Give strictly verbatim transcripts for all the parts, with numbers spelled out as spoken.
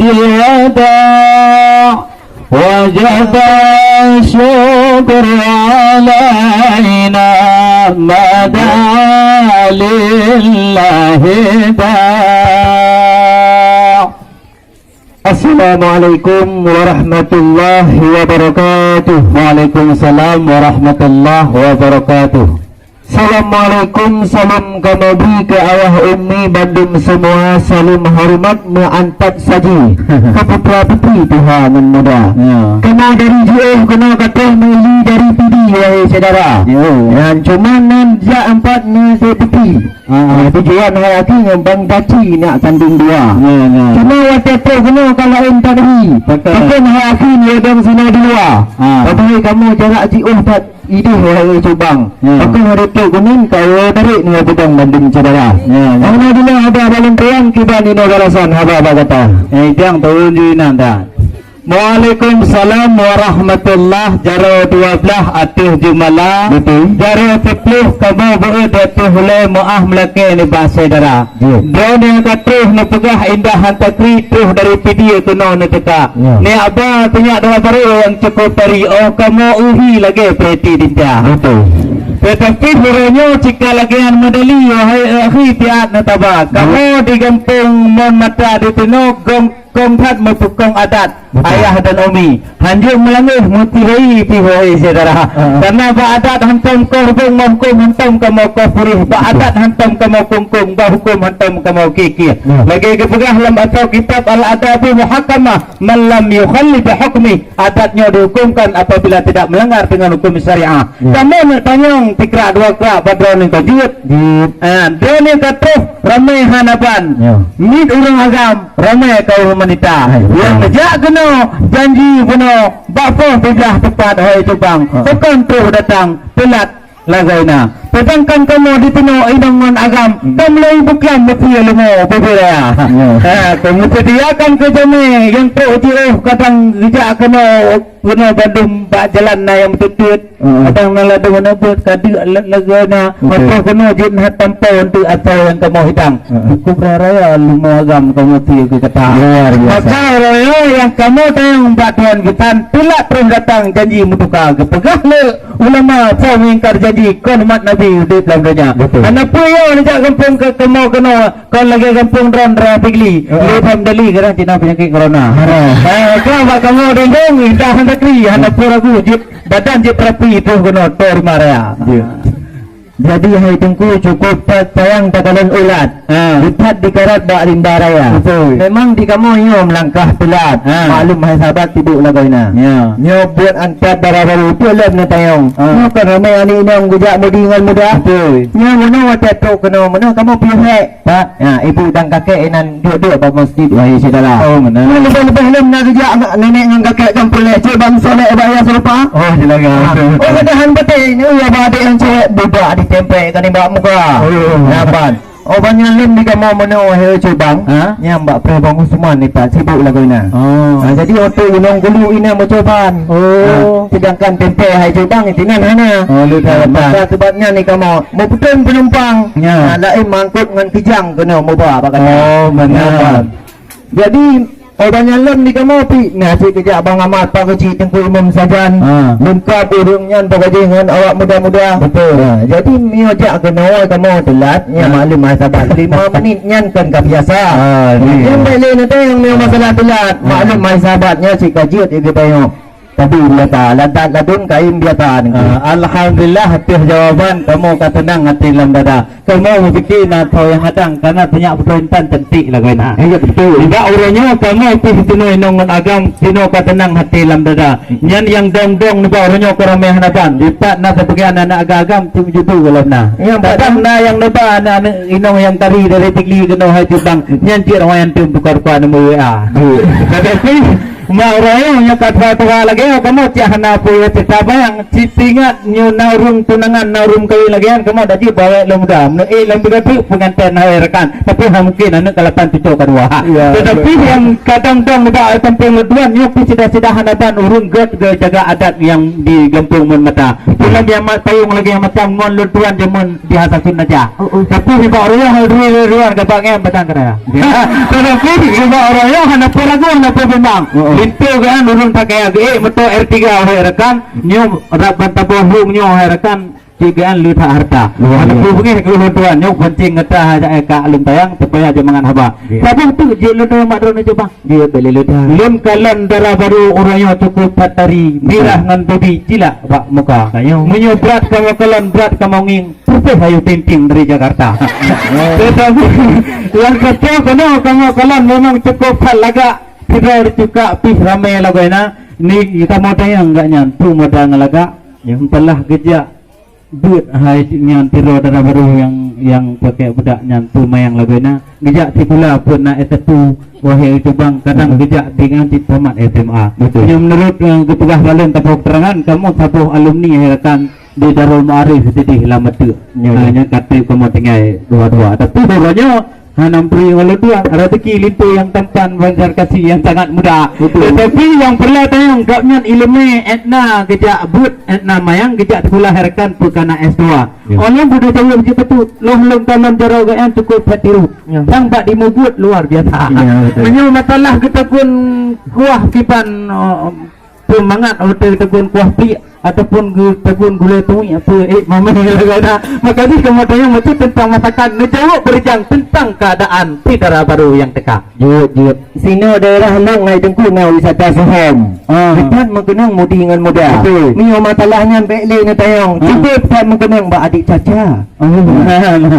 الوداع وجب الشكر علينا ما دعا لله داع. Assalamualaikum warahmatullahi wabarakatuh. Waalaikumsalam warahmatullahi wabarakatuh. Assalamualaikum, salam kamoe bri keu ayah ummi bandum seumua, salam horeumat meuantat saji keu putra-putri tuha ngon muda. Ya. Kamoe dari jiôh keunoe ka troh meuli dari Pidie, wahé syedara. Ya. Nyan cuma nan jak ampat na seupeuti. Ah, ah. Tujuan hai akhi ngon Bang Daci nak tanding dua. Ya, ya. Cuma watèe troh keunoe ka laén tadri. Betul. Pakon hai akhi ni dong sinoe di luwa. Ah. Padahai kamoe jarak jiôh that idéh wahai cubang. Ya. Pakon hari tu kuning kau tarik ni pedang banding syedara. Ya, ya. Karena bila ada dalam tuan kiban inoe balasan haba-haba kata. Eh, idang turun ju inan dah. Waalaikumsalam warahmatullah. Jaroe dua blaih ateueh jeumala. Betul. Jaroe siplôh kamoe beuet ateueh ulèe meu'ah meulakèe nibak syedara. Ya. Droeneuh ka troh neupeugah indah han takri troh dari Pidie keunoe neuteuka. Ya. Ni aba teunyak dua barô nyang cukup tari, oh kamoe uhi lagèe peureuti dinta. Betul. Teutapi uroe nyoe cika lagèe nyan meudali, wahai akhi, siat neutaba. Kamoe di gampông Mon Mata di Teunoe gong kong that meupeukong adat. Betul. Ayah dan umi, hanjeuet meulangeh meutihai pih wahai syedara. Ha. Karena bak adat hantom koh reubong, bak hukôm hantom kamoe koh puréh, bak adat hantom kamoe kungkong, bak hukôm hantom kamoe kieh-kieh. Ya. Lagèe geupeugah lam atau kitab Al-Adabu Muhakkamah, "Man lam yukhalli bi hukmi," adat nyoe dihukumkan apabila tidak melanggar dengan hukum syariah. Ya. Kamoe neuk tanyong tikrak dua krak bak droeneuh ka jeuet. Jeuet. Ah, droeneuh ka troh ramè hana ban. Ya. Miet ureueng agam, ramè kaum wanita. Hai, nyang betul. Neujak keunoe janji bunoe bak poh tublah teupat hai cubang. Ha. Pakon troh datang teulat lagoena. Sedangkan kamoe di Teunoe inong ngon agam, hmm, ka mulai beuklam beupie leumo bubé raya. Ya. Ha, ka meuseudiakan keu jamèe nyang trok jiôh kadang geujak keunoe, keunoe bandum bak jalan na nyang beuteuteut. Heeh. Kadang na ladôm na beuet ka deuk la-, lagoena. Betul. Maka keunoe jeuet na tampo untuk asai nyang kamoe hidang. Heeh. Cukup raya-raya leumo agam kamoe tie keu kata. Luar biasa. Maka raya nyang kamoe tanyong bak Tuhan geutan, teulat troh datang janji meutuka. Geupeugah lé ulama, "Soe meuingkar janji, kon umat Nabi udép lam donya." Betul. Hana peue yo neujak gampông keu kamoe keunoe, kon lagèe gampông droen raya Pigli. Heeh. Lé tham dali kadang cit na peunyakét corona. Heeh. Eh, ka bak kamoe dindong, indah han takri, hana peue ragu, jeuet badan jeuet perapi troh keunoe, troh rimba raya. Ya. Jadi hai Teungku, cukup ta-, sayang takalon ulat. Ha. Lipat dikarat bak rimba raya. Betul. Memang di kamoe nyoe meulangkah teulat. Ha. Maklum hai sahabat sibuk lagoena. Ya. Nyoe buet antat dara barô, peue lom neutanyong. Ha. Nyoe kan ramè aneuk inong geujak mudi ngon muda. Betul. Nyoe meunoe watèe trok keunoe, meunoe kamoe piôh hék. Pak, ya, ibu dan kakek inan duek-duek bak masjid, wahai syedara. Oh, meunan. Nyoe leubeh-leubeh lom na geujak nenek ngon kakek kampung lé, cit bang solek bak ya serupa. Oh, jeulaga. Ha. Oh, kedahan batin, oh, ya, bak adek nyang cewek, budak ditempel kan bak muka. Oh. Ya, ban. Oh, banyak lom di kamoe meunoe, wahai cubang. Ha? Nyang bak preh Bang Usman ni, Pak, sibuk lagoena. Oh. Ha, jadi oto inong gulu inan meucoban. Oh. Ha, sedangkan tempel hai cubang, inan hana. Oh, lu dah. Ha, maka sebabnya ni kamoe meupeutron penumpang. Ya. Ha, laén mangkot ngon kijang keunoe muba bak gata. Oh, benar. Ya, Bang. Jadi, oh, banyak lom di kamoe pi. Nah, cit geujak Bang Amat, Pak Geuchik, Teungku Imum Sajan. Ha. Leungkap ureueng nyan, Pak Geuchik, ngon awak muda-muda. Betul. Ha, jadi, miyueb jak keunoe kamoe teulat, ya, ha, maklum hai sahabat. Lima menit nyan kan ka biasa. Ha, iya. Nyang baik lé nanti nyang miyueb masalah teulat. Ha. Maklum hai sahabat, nyan cit ka jeuet ié geupayong. Tapi biasa, lantat ladôm kain biasa nengku. Ah, alhamdulillah, ateueh jawaban kamoe ka teunang até lam dada. Kamoe meupike na tho nyang hadang, karena teunyak beutôi intan cantik lagoena. Iya, betul. Nibak uroe nyoe kamoe pih sinoe inong ngon agam, sinoe ka teunang até lam dada. Nyan nyang dong-dong nibak uroe nyoe ka ramé hana ban. Dipat na sibagian aneuk agam-agam, cit meujudu gohlom na. Iya, betul. Kadang na nyang neuba aneuk-aneuk inong nyang tari dari Pigli keunoe hai Tibang. Nyan cit awaknyan teuh tukar-tukar nomor W A. Betul. Tapi Mak uroe nyoe ka tua-tua lagée nyoe, kamoe cit hana peue teuka bayang. Cit ingat nyoe na ureuëng tunangan, na ureuëng kawin lagée nyan, kamoe dak jeuet bawée lom muda. Meunyoe ék lom beudôh teuk peunganten hai rakan. Tapi ha mungken aneuëk ka lapan cucoe ka dua. Ya, betul. Tetapi nyang kadang-kadang nibak gampông Leuduan nyoe pih sida-sida hana ban ureuëng gét geujaga adat nyang di gampông Mon Mata. Pulang nyang mat payong lagée macam ngon Leuduan jameun di Hasasun Najah. Oh, oh. Tapi nibak roh nyoe, roh, roh, roh, gabak ngen batang kara. Ya. Tetapi nibak roh nyoe hana peue ragu, hana peue bimbang. Oh, oh. Linto kan ureuëng that kaya geuék moto R tiga hai rakan, nyoe rab ban taboh lông nyoe hai rakan, cit kan le that harta. Luar biasa. Hana peue beungéh keu Leuduan nyoe pancing ngeutah hai ka alun tayang supaya jeuet mangat haba. Ya. Saboh tu jeuet Leuduan mak droeneuh coba. Dia beli Leuduan. Lôn kalon dara barô uroe nyoe cukup that tari, mirah ngon babi cilak bak muka. Kayo. Meunyoe brat kamoe kalon, brat kamoe ngieng, Putih ayu ting-ting dari Jakarta. Tetapi, nyang kata keunoe kamoe kalon memang cukup that lagak. Sidroe cuka pih ramé lagoena, ni kamoe tanyong gak nyan, peue meuda ngon lagak? Ya. Entahlah geujak beuet hai nyan sidroe dara barô nyang, nyang pakai bedak nyan, peue mayang lagoena. Geujak sikula pun na S satu, wahai cubang, kadang geujak dengan cit tamat S M A. Betul. Nyang menurut, eh, geupeugah balon tapeu keterangan, kamoe saboh alumni hai rakan di Darul Maarif sideh lam ateuk. Ya, ya. Ha, nyang ka trép kamoe tinggai dua-dua. Tapi uroe nyoe hana meuturi ngon Leuduan, rezeki linto nyang tampan, Banjar Kasi nyang sangat muda. Betul. Tetapi nyang peureulée tanyong gobnyan ileumé etna geujak buet, etna mayang geujak sikula hai rakan peue kana S dua. Ya. Oleh buda jaweueb jipeutuet, loh lôn tamong jaroe gobnyan cukup that tiru. Ya. Sang bak dimubuet luar biasa. Ya, betul. Meunyoe masalah geutagun kuah kiban, eh, peumangat atau geutagun kuah pliek ataupun geutagun gulai tuwi apa, eh, mamai lagoena. Maka jih kamoe tanyong macam tentang masakan, neujaweueb beurijang tentang keadaan di dara barô nyang teuka. Jeuet, jeuet. Sinoe daerah Lông hai Teungku na wisata Suhom. Ah. That meukeunong mudi ngon muda. Betul. Meunyoe masalah nyan bék lé neutanyong. Ah. Cukup that meukeunong bak adik caca. Oh.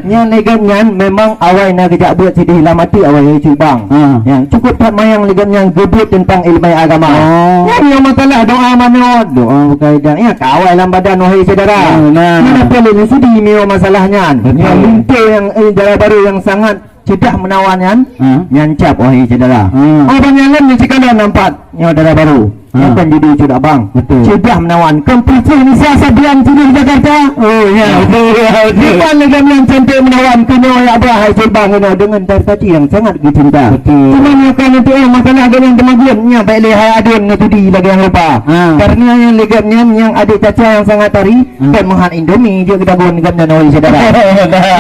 Nyan lé gobnyan memang awai na geujak buet sideh lam ateuk awai hai cubang. Ah. Nyan cukup that mayang lé gobnyan geubuet tentang ileumé agama. Oh. Nyan nyang masalah doa manoe, doa bukai dan ya ka awai lam badan wahai syedara. Oh, nah. Nyan apa lé neusudi meunyoe masalah nyan. Betul. Nyan linto nyang, eh, dara barô nyang sangat ceudah meunawan nyan, hmm, nyan cap, wahai syedara. Hmm. Oh, banyak lom ni sikalon nampak nyoe dara barô. Hmm. Nyoe kan jadi cudak bang. Betul. Ceudah meunawan. Kompetisi Nisa Sabian sini di Jakarta. Oh, ya, betul, ya, betul. Bukan lagam yang cantik meunawan, keunoe ya bah, hai Sulbang keunoe dengan Dartaji yang sangat dicinta. Betul. Cuma nyoe kan untuk, eh, masalah dengan temaguen, nya baik lé hai adun ngeutudi lagam yang lupa. Hmm. Karena yang lagam nyan yang adik caca yang sangat tari, Hmm. Kan meuhat Indomie jeuet geudagon gam nyan, wahai syedara.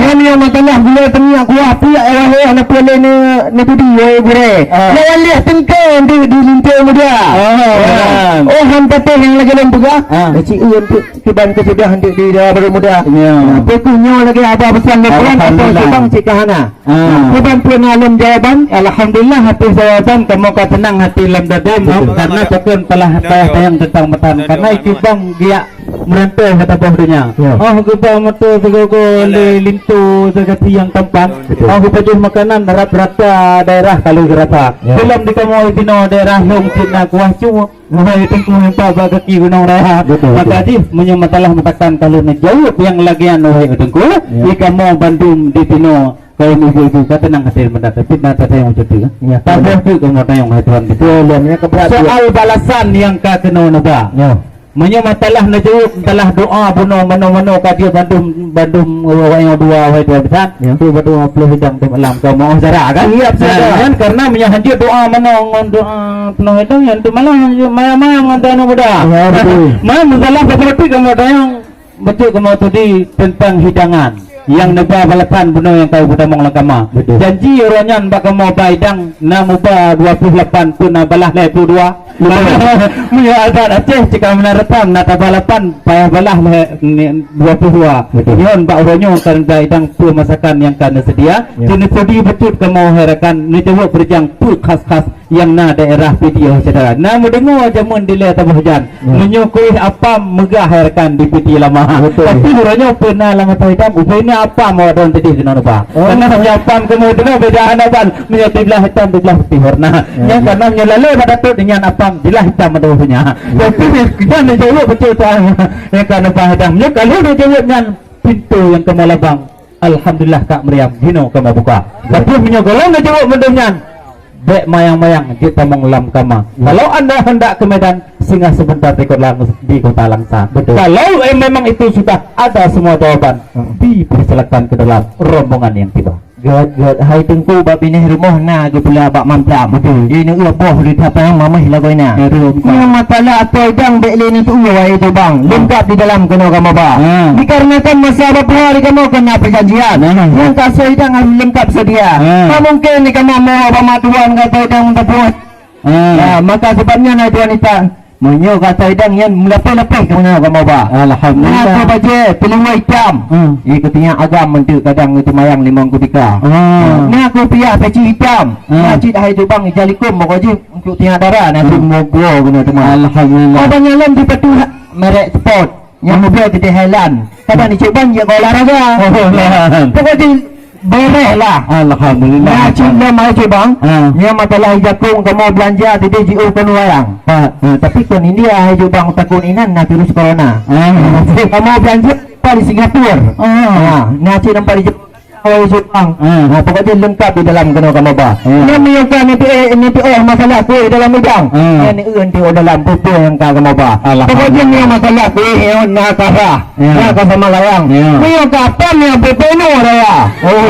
Nyan nyang meukalah gulai teungiak kuah piyak, eh, wahai aneuk puléh ne-, neutudi, wahai gurée. Ah. Lawan liah teungke di, di linto muda. Ah, ya. Kan. Oh, han patéh nyang lagée lôn peugah. Ah. Ci eu untuk kiban keusudah untuk di dara barô muda. Ya. Nah, peue nyoe lagée haba peusan lé puan, atau Alhamdulillah. Cubang cit ka hana. Ah. Nah, kiban peue na lom jawaban? Alhamdulillah, atas jawaban kamoe ka teunang hati lam dada, Betul. Karena pakon telah tayang tentang matan. Karena cubang dia Meurantô hana boh donya. Ya. Oh, geuba moto sigoe-goe lé linto sagati nyang tampan. Betul. Oh, geupajoh makanan rata-rata daerah ka lheueh geurasa. Ya. Belom di kamoe sinoe daerah Lhong cit na kuah cu. Wahai Teungku, nampak bak kaki Gunong Raya. Betul, Maka betul. jih, meunyoe masalah masakan ka lheueh neujaweueb nyang lagée nyan, wahai Teungku, Ya. di kamoe bandum di sinoe kaum ibu-ibu ka teunang hati meudat. Tapi na tatanyong cuti. Ya. Taboh tu kamoe tanyong, hai tuan. Betul, dan nya keberat Soal balasan nyang ka keunoe neuba. Ya. Meunyoe masalah neujaweueb, masalah doa bunoe manoe-manoe ka jeuet bandum, bandum, eh, wayang dua, wahai tuan bisan, Ya. tu bandum ploh idang tu malam ka meu'ah sara kan? Iya, betul. Nah, kan karena meunyoe hanjeuet doa manoe ngon doa ploh idang, nyan tu malam hanjeuet mayang-mayang ngon doa aneuk muda. Ya, betul. Meunan masalah seperti kamoe tanyong, betul kamoe tudi tentang hidangan. Nyang neuba balasan bunoe nyang ka geutamong lam kama. Betul. Janji uroe nyan bak kamoe ba idang na muba dua ploh lapan pun na balah lhèe ploh dua. Betul. Meunyoe adat Aceh cit ka meunan reusam na taba lapan payah balah lhèe ni dua ploh dua. Betul. Nyoe bak uroe nyoe ka neuba idang peue masakan nyang ka neuseudia. Ya. Keuneuk sudi bacut kamoe hai rakan neujaweueb beurijang peue khas-khas nyang na daerah Pidie, syedara. Na meudeungoe jameun dilèe saboh jan. Ya. Meunyoe kueh apam meugah hai rakan di Pidie lama. Betul. Tapi uroe nyoe peue na lam ata idam, ubé na apam awak droen teuh keunoe neuba. Oh. Karena meunyoe apam keunoe teuh beda hana ban, meunyoe tiblah itam tiblah putih warna. Ya, Nyan ya. karena meunyoe lalé bak datot nyan apam jeulaih itam ada warna. Ya. Tapi nyan neujaweueb beutôi tuan. Nyang ka neuba idam. Nyoe ka lheueh neujaweueb nyan pintoe nyang ka meulabang. Alhamdulillah, Kak Mariam, hino kamoe buka. Tapi meunyoe gohlom neujaweueb mandum nyan, Bék mayang-mayang jeuet tamong lam kama. Ya. Kalau anda hendak ke Medan, singgah sebentar di Kota Lang-, di Kota Langsa. Betul. Kalau, eh, memang itu sudah ada semua jawaban, Hmm. dipersilakan ke dalam rombongan yang tiba. Gét, gét. Hai Teungku, bak binéh rumoh na geupula bak mamplam. Betul. Di neueu boh di tapang mamah lagoina. Ya, betul. Nyang masalah atoi dang bék lé neuteueu, wahai Jubang. Hmm. Leungkap di dalam keunoe kamoe ba. Hmm. Dikarenakan masa bapuha di kamoe keunan peujanjian. Hmm. Nyang ka asoi dang harôh leungkap seudia. Hmm. Ka mungken di kamoe mo bak mak tuan ka atoi dang bapuha. Hmm. Ya, maka sebab nyan hai tuan ita. Meunyoe ka asoi dang nyan meulapeh-lapeh keunoe kamoe ba. Alhamdulillah. Na keu bajée peulingo itam. Hmm. Di keutinyak agam meunteuk kadang geuteumayang limong kutika. Hmm. Na keu piah peci itam. Hmm. Na cit hai Jubang ija likôm meuko jih untuk tinyak dara na cit Hmm. mogo keunoe teuma. Alhamdulillah. Abang nyalom dipatuh merek sport. Nyang muda geude Thailand. Kadang di Cik Bang ya olahraga. Oh, Thailand. Pokok jih beres lah. Alhamdulillah. Nah, cit lom hai Cik Bang. Ha. Nyang masalah jakong kamoe beulanja tadi jiôh kon wayang. Ha, ha, tapi kon India hai Cik Bang, takot inan na virus corona. Ha. Kamoe beulanja di Singapura. Ha. Ha, nah cit nampak di Jepang. Oh, Jepang. Hmm. Ha, pokok jih leungkap di dalam keunoe kamoe ba. Hmm. Nyan meunyoe ka neupiôh, neupiôh masalah kueh dalam udang. Hmm. Nyan neueu di dalam peue-peue nyang ka kamoe ba. Alhamdulillah. Pokok jih nyan masalah kueh nyan na ka sah. Ya. Na ka sama layang. Ya. Meunyoe ka apam nyan peue-peue nyoe raya. Oh.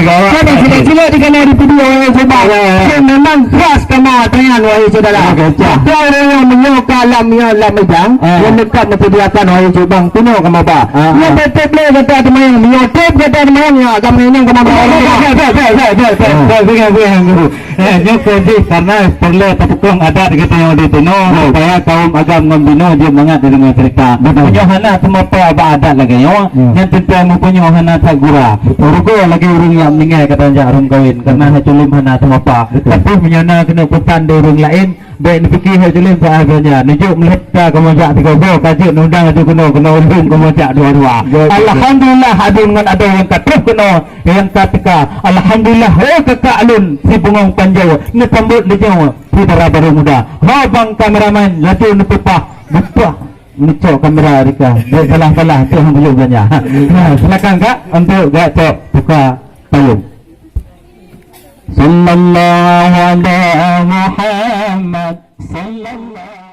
Gawat. Jadi sila-sila di kana di video nyang cuba. Ya, ya. Nyan memang khas kamoe ata nyan, wahai syedara. Ya, kacau. Ada ureueng nyang meunyoe ka lam, nyoe lam udang, Ah. nyan leungkap meuseudiakan, wahai Cik Bang, keunoe kamoe ba. Ah, Nyoe ah. Tiep-tiep lé gata teumayang, meunyoe tiep gata teumayang, nyoe agam ngon inong kamoe ba. Bèk, bèk, bèk, bèk, bèk, bèk. Ah. Bèk, bèk, bèk, bèk. Eh, nyoe keu jih karena peureulèe tapeukong adat geutanyoe di sinoe, Ah. supaya kaum agam ngon binoe jeuet mangat di deungon cerita. Betul. Meunyoe hana teumapa bak adat lagèe nyoe, Hmm. nyan teuntèe meupunyok hana that gura. Betul. Rugoe lagèe ureueng nyang meuninggai ka tajak rhueng kawin, karena Hmm. hai Cik Lim hana teumapa. Betul. Tapi meunyoe na keuneuk peusan di ureueng laén, Bèk neupike hai Cik Lim saát nyan. Neujok meulihat ka kamoe jak tiga boh, ka jeuet neudang aju keunoe, keunoe ulôn kamoe jak dua-dua. Ya, ya, ya. Alhamdulillah, aduen ngon adoe nyang ka troh keunoe, nyang ka teuka. Alhamdulillah, ho kakak lôn, si Bungong Panjoe, neusambot lé nyoe, si dara barô muda. Ho bang kameramen, laju neupeupah, beupah, neucok kamera rika. Bèk salah-salah, tu hang bujur belanja. Ha, silakan, Kak, untuk Kak Cok buka payung. Sallallahu ala Muhammad. Sallallahu